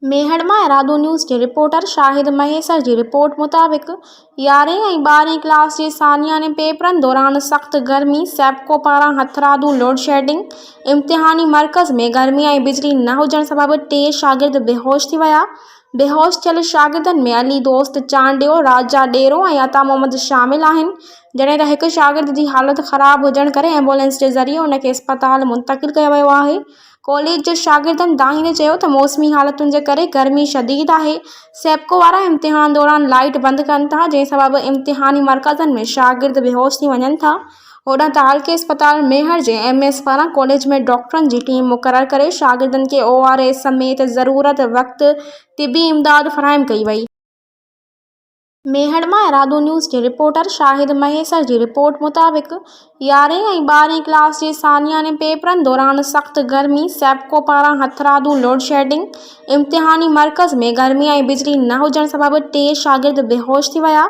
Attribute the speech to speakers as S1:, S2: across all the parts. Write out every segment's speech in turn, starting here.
S1: ميهڙ مان ارادو نيوز جي رپورٽر شاهد مهيسر جي رپورٽ مطابق يارهين ۽ ٻارهين ڪلاس جي ثانياني پيپرن دوران سخت گرمي، سيپڪو پاران هٿرادو لوڊشيڊنگ، امتحاني مرڪز ۾ گرمي ۽ بجلي نه هجڻ سبب ٽي شاگرد بيهوش ٿي ويا، بيهوش ٿيل شاگردن ۾ علي دوست چانڊيو، راجا ڏيرو ۽ عطا محمد شامل آهن، جڏهن ته هڪ شاگرد جي حالت خراب هجڻ ڪري ايمبولينس جي ذريعي ان کي اسپتال منتقل ڪيو ويو آهي. ڪاليج جي شاگردن دانهيندي چيو ته موسمي حالتن جي ڪري گرمي شديد آهي، سيپڪو وارا امتحان دوران لائيٽ بند ڪن ٿا، جنهن سبب امتحاني مرڪزن ۾ شاگرد بيهوش ٿي وڃن ٿا. هوڏانهن تعلقي اسپتال ميهڙ جي ايم ايس پاران ڪاليج ۾ ڊاڪٽرن جي ٽيم مقرر ڪري شاگردن کي او آر ايس سميت ضرورت وقت طبي امداد فراهم ڪئي وئي. ميهڙ مان ارادو نيوز جي رپورٽر شاهد مهيسر جي رپورٽ مطابق يارهين ۽ ٻارهين ڪلاس جي ثانياني پيپرن دوران سخت گرمي، سيپڪو پاران هٿرادو لوڊشيڊنگ، امتحاني مرڪز ۾ گرمي ۽ بجلي نه هجڻ سبب ٽي شاگرد بيهوش ٿي ويا،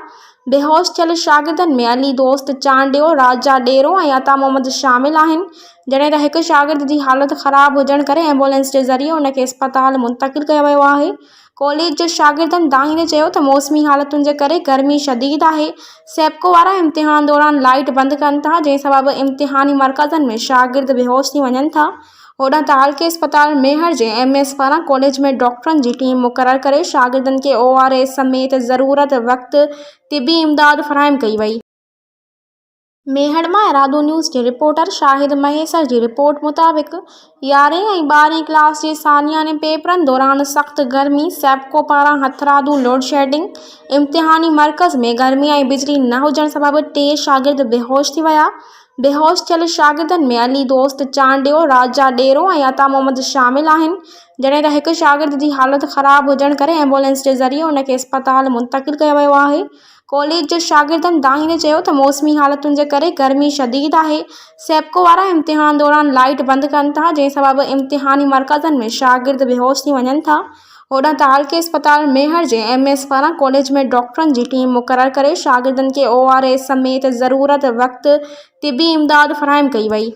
S1: بيهوش ٿيل شاگردن ۾ علي دوست چانڊيو، راجا ڏيرو ۽ عطا محمد شامل آهن، جڏهن ته هڪ شاگرد جي حالت خراب هجڻ ڪري ايمبولينس جي ذريعي ان کي اسپتال منتقل ڪيو ويو آهي. ڪاليج جي شاگردن دانهيندي چيو ته موسمي حالتن جي ڪري گرمي شديد آهي، سيپڪو وارا امتحان دوران لائيٽ بند ڪن ٿا، جنهن سبب امتحاني مرڪزن ۾ شاگرد بيهوش ٿي وڃن ٿا. هوڏانهن تعلقي اسپتال ميهڙ جي ايم ايس پاران ڪاليج ۾ ڊاڪٽرن جي ٽيم مقرر ڪري شاگردن کي او آر ايس سميت ضرورت وقت طبي امداد فراهم ڪئي وئي. ميهڙ مان ارادو نيوز جي رپورٽر شاهد مهيسر جي رپورٽ مطابق يارهين ۽ ٻارهين ڪلاس جي ثانياني پيپرن دوران سخت گرمي، سيپڪو پاران هٿرادو لوڊشيڊنگ، امتحاني مرڪز ۾ گرمي ۽ بجلي نه هجڻ سبب ٽي شاگرد بيهوش ٿي ويا، بيهوش ٿيل شاگردن ۾ علي دوست چانڊيو، راجا ڏيرو ۽ عطا محمد شامل آهن، جڏهن ته هڪ شاگرد جي حالت خراب هجڻ ڪري ايمبولينس جي ذريعي ان کي اسپتال منتقل ڪيو ويو آهي. ڪاليج جي شاگردن دانهيندي چيو ته موسمي حالتن جي ڪري گرمي شديد آهي، سيپڪو وارا امتحان دوران لائيٽ بند ڪن ٿا، جنهن سبب امتحاني مرڪزن ۾ شاگرد بيهوش ٿي وڃن ٿا. هوڏانهن تعلقي اسپتال ميهڙ جي ايم ايس پاران ڪاليج ۾ ڊاڪٽرن جي ٽيم مقرر ڪري شاگردن کي او آر ايس سميت ضرورت وقت طبي امداد فراهم ڪئي وئي.